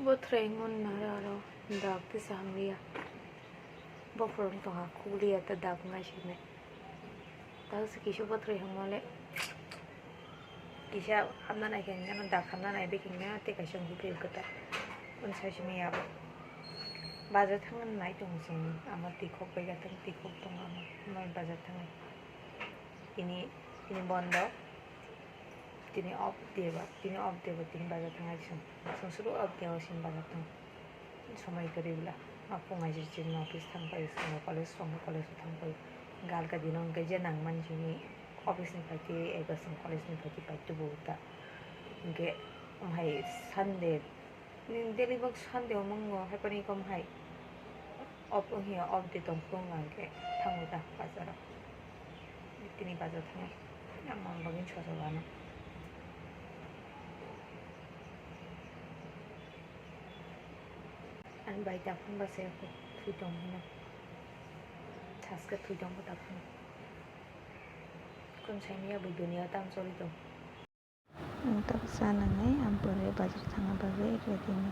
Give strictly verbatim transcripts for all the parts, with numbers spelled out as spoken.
Bothrai wngmani naro aro dak tisa hamliya. Bophor wng tongkha, khukliya ta dak wngkha sini. Dak se kisa bothrai hamya le kisa hamna nai khe hwnkheno dak hamna nai bai khe hwnkheno tei kaisa wngwi phai kwtal. Unsa simi abo. Bazar thangna nai tongo chwng, amo twi khok bai kha tong, twi khok tongo amo, moi bazar thangnai. Tini, tini bondo. Tini off day ba, tini off day ba, tini bazar thangnai chwng. Chwng suru off day o chwng bazar thang. Somoi kwrwi bwla. Ma phung aise chini office thang pai, chwng college, chwng college o thang pai. Galka dino hwnkhe je nang mani chini office ni phaitwi, eba chwng college ni phaitwi paitubu ta. Hwnkhe, omo hai Sunday, Daily bak Sunday o mungo haikhe kom hai. Off wngya, off day tong phuru wngkha hwnkhe thango da bazar o. Tini bazar thangnai. Ang mang bagwi soso gana. Ani bai daphun ba se thwi tong hino. Thaske thwi tong bo daphun. Kon sai miya bo dunia tam choli tong. Ang tabuk cha nangnai, ang pore bazar thangna bagwi ready ni.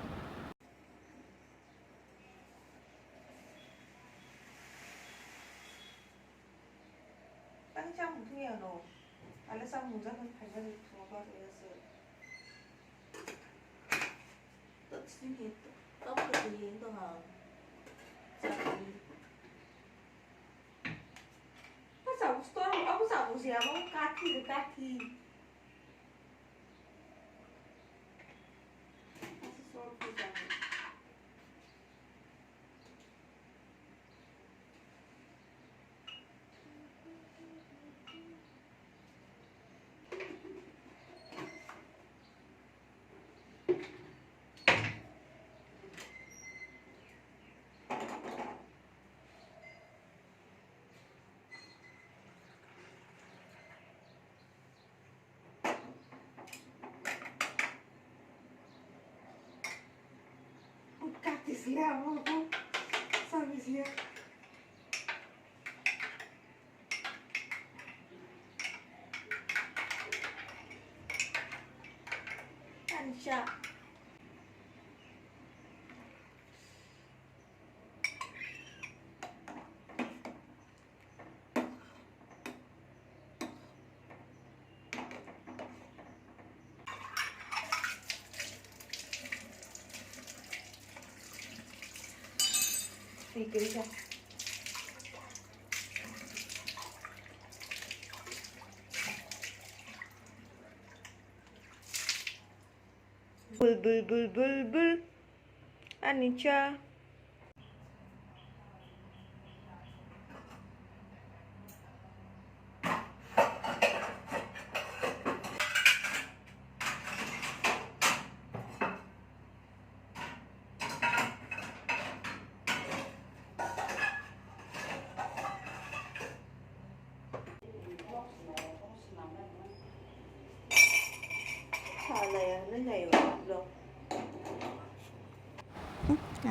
Tang chamung thung ya no. Ale chamung ja kan phai ja ni thung ba ya se. Tot sini to. Top ko ni to ha. Chamung. Apa chamung store, apa chamung siya mo? Kaki, kaki. Kati siya mo ko. Sabi siya. Kansha. Bul bul bul bul bul. Ani cha.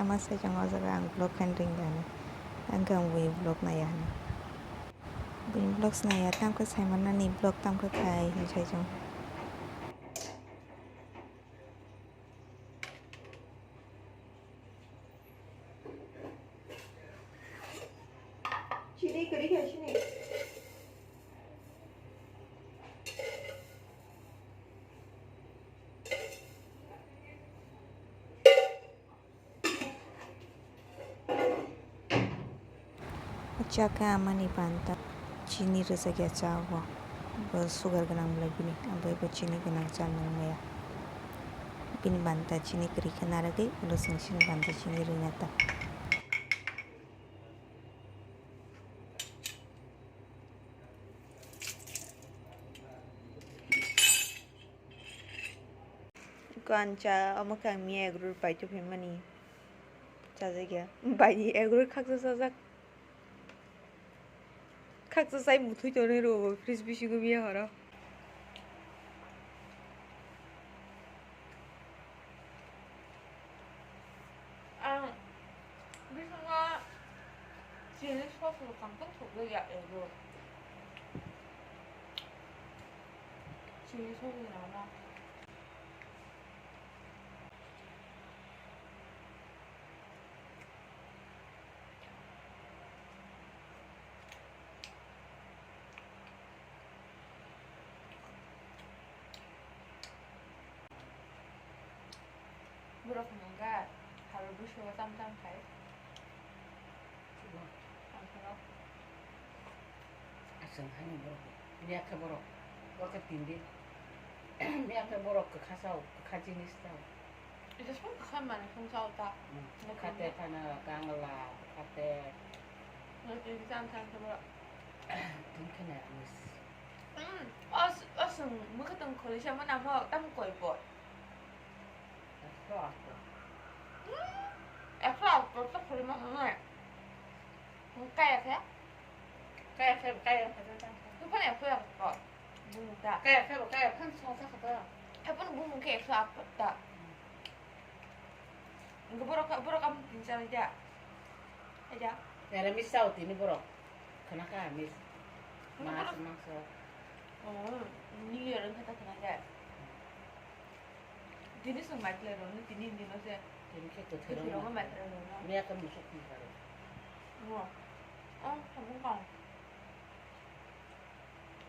Ama saichung o jaga ang vlog khaina ringya hinwi. Ang khe ang buini vlog naiya hinwi. Buini vlogs naiya, tamkhe saimanani vlog tamkhe khai hinwi saichung. Chini kwrwi kha chini. O cha khe amani panta chini rwjakya cha o. Bo sugar gwnang bwlai bini, abo bo chini gwnang cha nung maya. Bini banta chini kwrwi khe narwgwi, ulo chwng chini banta chini rwna ta. Kancha, omo khe ang miya egg roll paitwi phaimani. Chajakya. Baini egg roll khaksa sajak. Khaksa chai muthwi tonwi rwo bo fridge bisingo miya horo. Ang bisingo chini sauce rwkha tong thokjak ya ego. Chini sauce ni rana. Borok hwnka, haro bwskango tam tam khai. Ang phano. Aswk haino borok, miya khe borok, borok khe tindi. Miya khe borok kwkha sao, kwkha jinis sao. Ita song kwkha manwi song sao ta. Hmm. Kwkha te phano kangla, kwkha te. Tini sam sam khe borok. Tini khe na miss. Hmm. Os, os, mwkhwtwng khwlwisa mwnamo tam koi po. Ekso asto. Hmm, ekso asto to khuri ma hwnwi. Kaya khe? Kaya khe, kaya khe, kaya khe. Tufan ekso asto. Bumung ta. Kaya khe, kaya khe, sa sa khe. Ebon bumung khe ekso asto ta. Engko borok, borok am tin char ja. Aja. Nara miss sao tini borok. Khana kha miss. Mas, mangso. Oh, New Year wngkha ta khana khe. Tini chwng mai khlai rw, tini hindi no se. Tini khe kwthwi rw. Kwthwi rw mai khlai rw. Miya khe musuk thang kha rw. Oh. Oh, samung kang.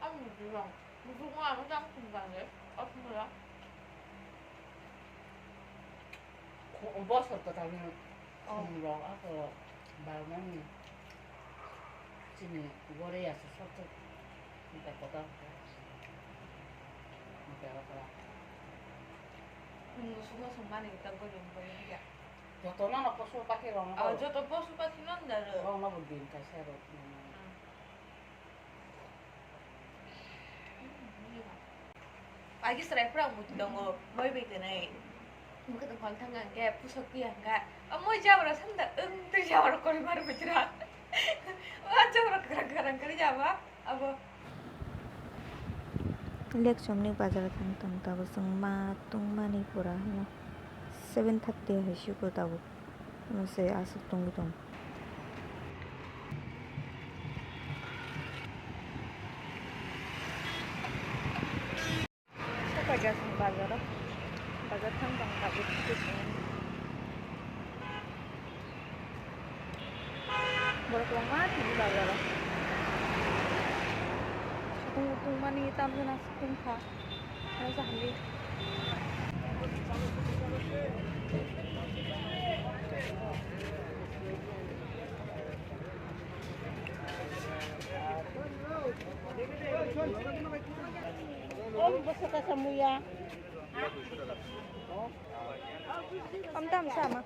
Ang musuk kang. Musuk ma ang jang thang kang le. Oh, thang kang. Bosor kwtalni. Oh. Khumrok ako balmani chini gore ya se sok sok. Nta kotor. Nta kotor. Khumrok suma sumani kita gore gore ya. Joto no no posu pakhi rong. Ah, joto posu pakhi non daro. Rong no budin kaisa rok. Hmm. Agi srai pura mui tongo, moi bai twnai. Mui khe tongkol thang ang khe, pusok twi ang kha. O moi jabra sanda, wng twi jabra kori mar bujra. O jabra kwrang kwrang kori jaba, abo. Lekchomni bazar thang tong tabuk chwng ma tongmani pura hino. Seven thirty hai siko tabuk. Ano se aswk tongwi tong. Saka gas ni bazar o. Bazar thang tong tabuk. Borok kwbangma tini bazar o. Tong tongmani tamjana tongkha. Om bwswk kaisa muya. Om tam sama.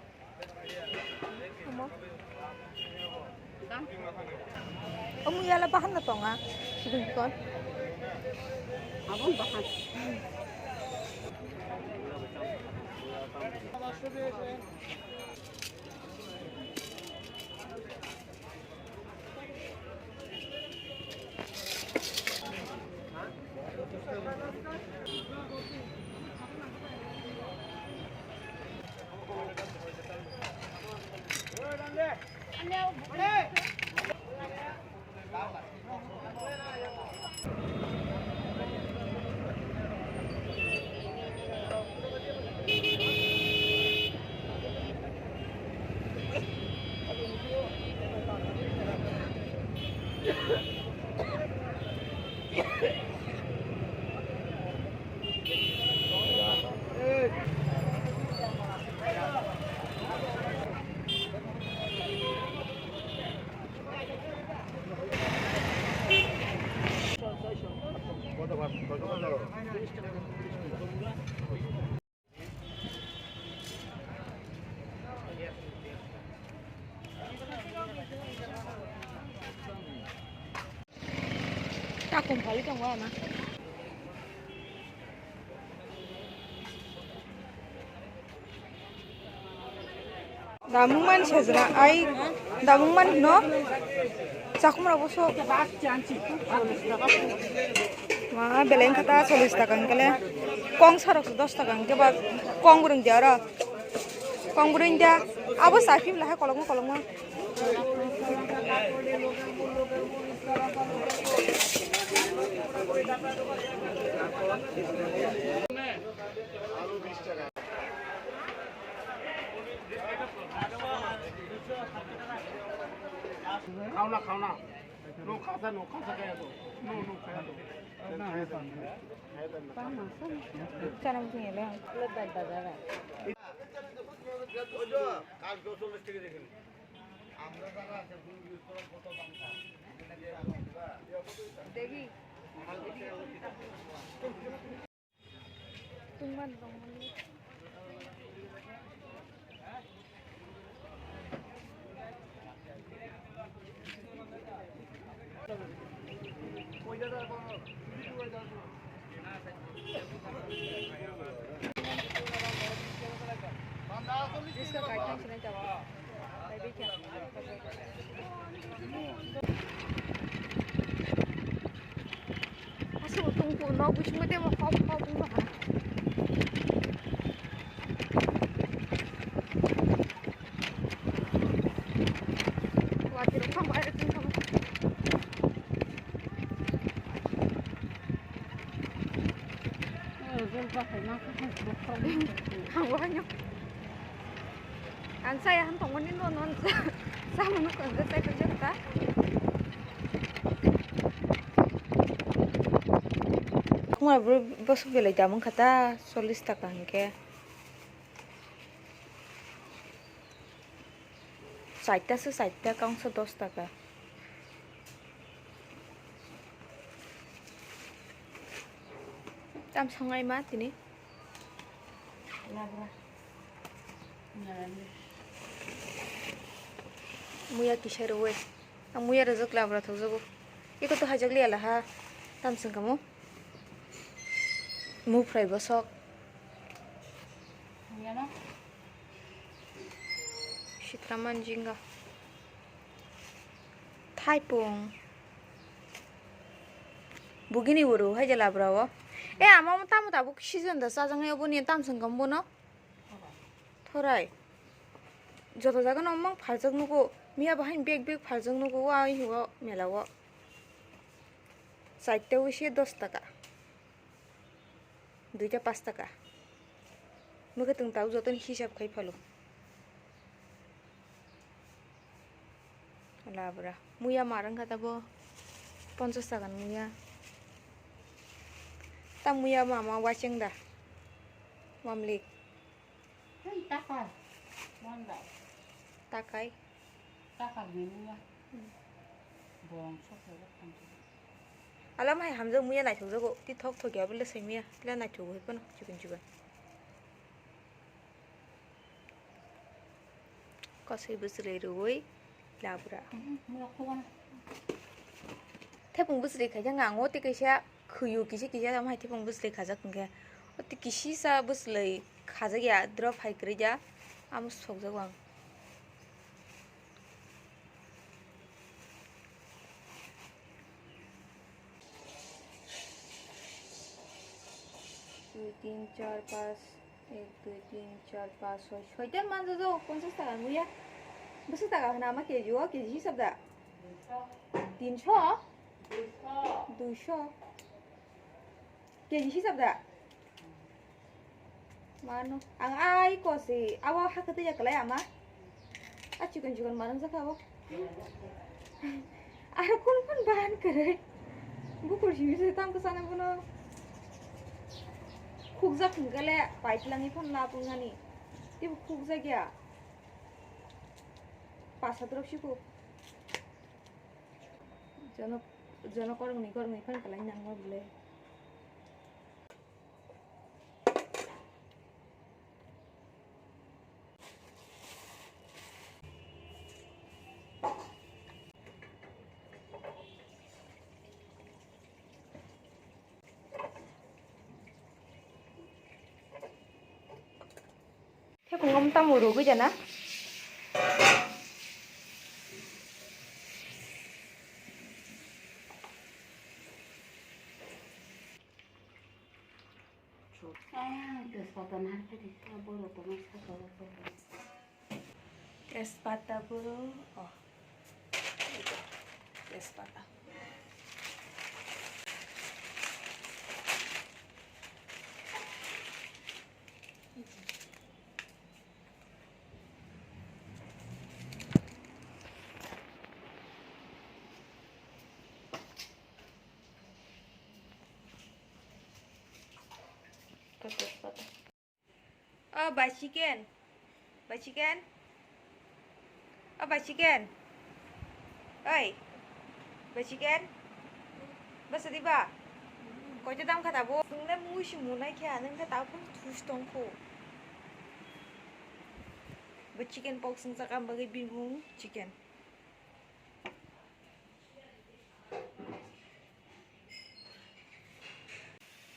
Omo. Omo yala bahan na tonga. Sidung kon. Abang bahan. Takung kali tongo ama. Damung mani sajra ai damung mani no chakum rok bosok ma beleng kata chollish taka hingkale kong sarok dos taka hingke ba kong rwng de oro kong rwng de abo chai phim lahai kolokma kolokma. Khao na, khao na. No, khasa, no, khasa kaya to. No, no, kaya to. Kaya to. Chana muchung ele. Plate bai bazar. দেখি। Aswk tongkol nok bisingo tei hok hok wngkha. Watwi rok thang bai tong thang. Ang bo haino. Ang chaya han tongmani no non. Samung no kongo chai kajak ta. Khumar bwrwi bwswk belai dam wngkha ta, chollish taka hinkhe. Chaita se chaita, kangsa dos taka. Tam sangai ma tini. Muya kisa rwui. Ang muya rwjak labra thokjago. Iko to hajak liya laha. Tam sengkamo. Mufrai bosok. Sitra manjinga. Thaipung. Bugini uru hai jala brao. E ama mo tamo tabuk season da sajang e boni tam sengkam bono. Thorai. Joto jaga no mang phaljak nugo. Miya bahai bag bag phaljak nugo wa hiwo mela wo. Chaita wise dos taka. Duita pas taka. Mwkhwtwng tabuk jotono hisab khai phalo. Labra. Muya mar wngkha tabo. Ponchas taka ni muya. Ta muya mama wacheng da. Mamlik. Hey, takar. Mon bai. Takai. Takar ni muya. Hmm. Bong sok sok. Alam hai hamjak muya naithokjago, ti thok thok ya bole sai muya, tila naithogo hai phano chikon chikon. Kosoi bwswlwi rwui labra. Thepung bwswlwi khaikhe ang o tei kaisa khwio kisa kisa tamo hai thepung bwswlwi khajak hinkhe. O tei kisisa bwswlwi khajak ya drop hai kwrwi ya, amo sokjago ang. Dui, tin, char, pas, ek, dui, tin, char, pas, soi, soita manjago, ponchas taka muya. Bwswk taka hwnwi ama keji o, keji hisab da? Tinsho? Duisho. Keji hisab da? Mano. Ang ai kosi, awa hakha tei yakalai ama. A chikon chikon manang jakha bo. Aro kun kun bahan kwrwi. Bukur simi se tam kwchana bono. Khukjak hwnkhe le paitlangwi phano lapungani. Teibo khukjak ya. Pasa drop siku. Jono, jono koroknwi, koroknwi phan kwlai nangma bwle. Thekong om tamo rwgwi jana. Ah, tejpata narikhe di, ah, borok tongma saka o borok. Tejpata borok, oh. Tejpata. Oh, bai chicken. Bai chicken? O bai chicken? Oi, bai chicken? Basa diba? Koita dam kha tabo? Nungna mui si munai khe, nung khe tabo thus tong kho. Bo chicken pox wng chakha bagwi bini mung chicken.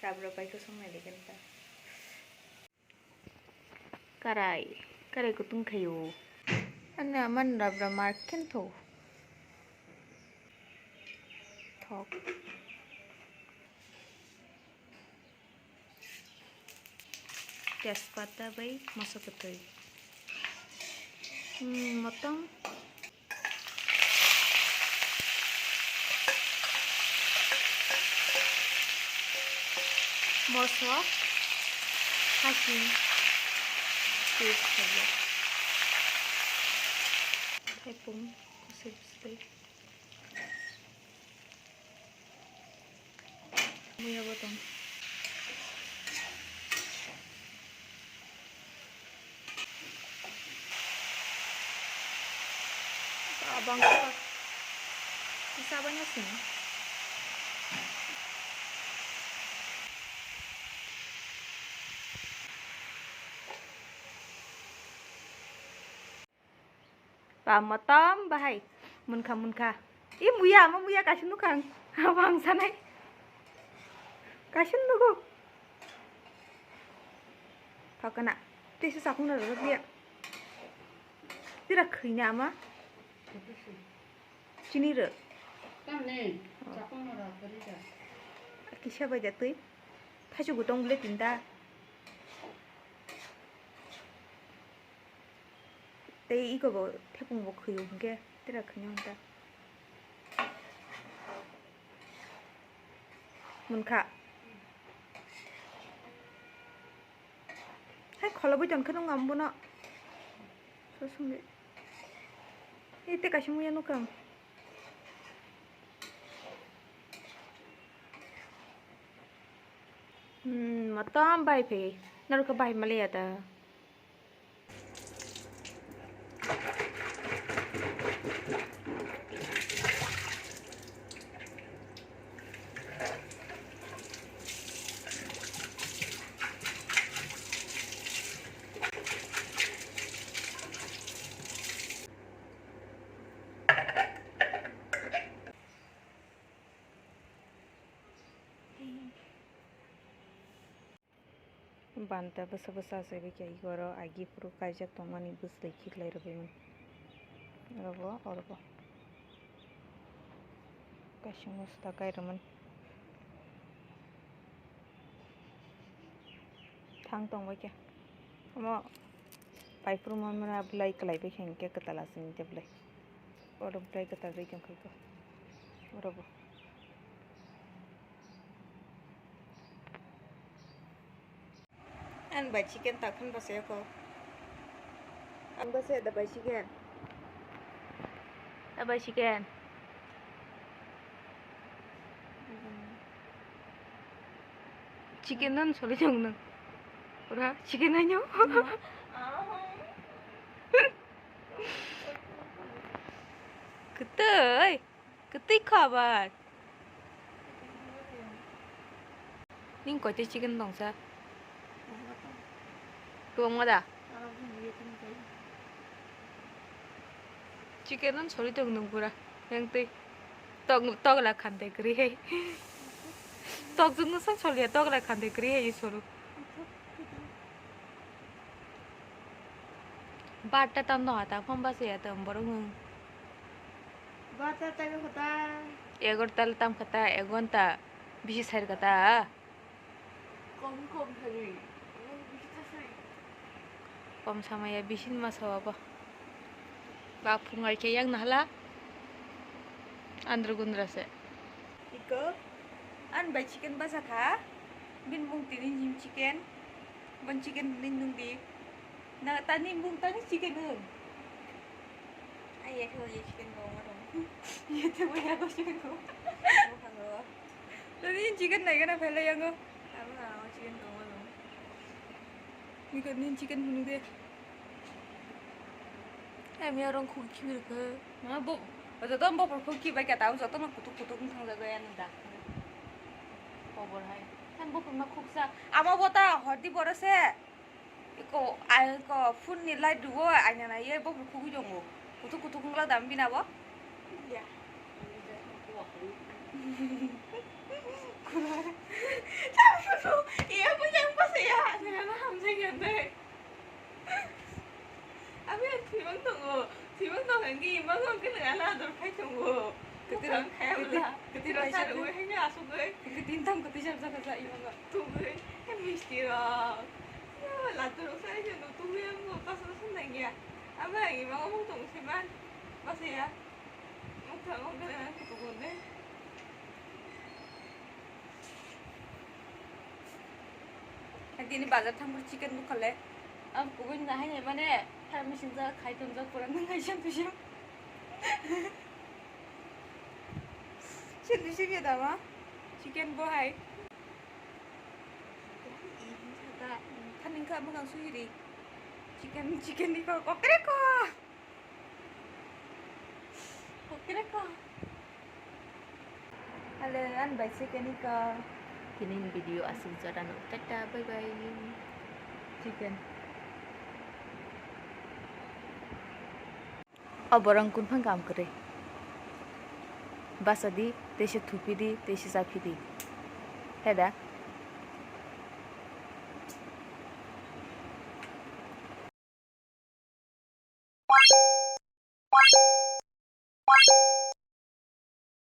Rabra bai ko song nai degen ta. Karai, karai kutung khayo. Ani aman rabra mar khen tho. Thok. Tejpata bai moso kwtwi. Hmm, motom. Moso hasing paste khaijak. Thaipung kusui kusui. Muya botong. Abang ko. Isa abang sini. Ba motom bahai munkha munkha. I muya, ama muya kaisa nukhang. Abo ang sanai. Kaisa nugo. Thokna. Tisa sakung na rwrwk ya. Tira khwina ama. Chini rw. Tamni. Oh. Sakung na rw, kari da. Kisa bai da twi. Thaisu gutong bole tinta. Tei iko bo thepung bo khwio hwnkhe tera khwino hwnta. Munkha. Hai kholobwi tonkhe nung ang bono. Sosongdi. Ei tei kaisa muya nukha ang. Hmm, motom bai phai. Norok khe bai maliya da. Banta bwsa bwsa achaibai khe oro agi phuru kaijak tongmani bwsai khiklai rwbaimani. Orobo, orobo. Kaisa usta kairwmani. Thang tongbai khe. Omo paiphuru manmani bwlai kwlaibai khe hinkhe kwtal aswk hinkhe bwlai. Oro bwlai kwtal rwi tongkha kho. Orobo. Ang bai chicken ta phun bwsai kho. Ang bwsai da bai chicken. A bai chicken. Chicken nan soli jong nang. Ora chicken anyo. Kwtwi. Kwtwi kho abar. Ning koitwi chicken tongsa? Kwbangma da? Chicken no soli tong nung pura. Yang twi. Tok, tokla khandai kwrwi hai. Tok jung no sang soliya, tokla khandai kwrwi hai solo. Barta tam no ata phone basa ya tam borok nung. Barta tam kho ta. Egarta tam kho ta, ek ghonta bisi sar kho ta. Kom kom sari. Kom samaya bisi ma sawa ba. Ba phungai khe yang nahala. Andra gundra se. Iko. An bai chicken basa kha. Bin mung tini jim chicken. Bon chicken nin nung di. Na tani mung tani chicken un. Ai ya khe ya chicken bo ma dong. Ya te bo ya ko chicken ko. Bo khango. Tani chicken nai gana phela yango. Abo na chicken ko ma dong. Ni ko nin chicken hunu de. Em ya rong khuk khibir khe. Ma bo, joto bopor khuk khibai khe tao joto no kutuk kutuk wng thang jago ya nang da. Bopor hai. Kan bopor ma khuksa. Ama bo ta hordi boro se. Iko, ai ko phone ni light duo aina na ye bopor khugui dongo. Kutuk kutuk wng la dam bina bo. Ya. Kurang. Iya, punya apa sih ya? Nana hamjai gandai. Abi ang thwimang tongo. Thwimang tong hwnkhe imango hwnkhe nwng ano ador khai tongo. Kwtwi Bwkhang khai kwtwi bwla. Kwtwi Kwtwi paisa rwui haino asugwi. Kwtwi tintang kwtwi chapjak kha sa imango. Tugwi. He misti rok. Yo, laddu rok sai se no tugwi ang bo basa basa nangya. Abi ang imango mung tong se man. Basa ya. Mung thango hwnkhe nwng ano kutugo ne. Tini bazar thangphuru chicken bukha le. Ang kubui na hai mane pharmacy ja khai tongjak pura nang hai shampoo sham. Shampoo sham ya dama. Chicken bo hai. Khaning kha mwkhang sui ri. Chicken, chicken ni ko kokre ko. Kokre ko. Hello, ang bai se kani ka. Tini video aswk jora no. Tata, bye bye. Chicken. O borong kun phang kam kwrwi. Basa di, tei se thupi di, tei se chapi di. Heda.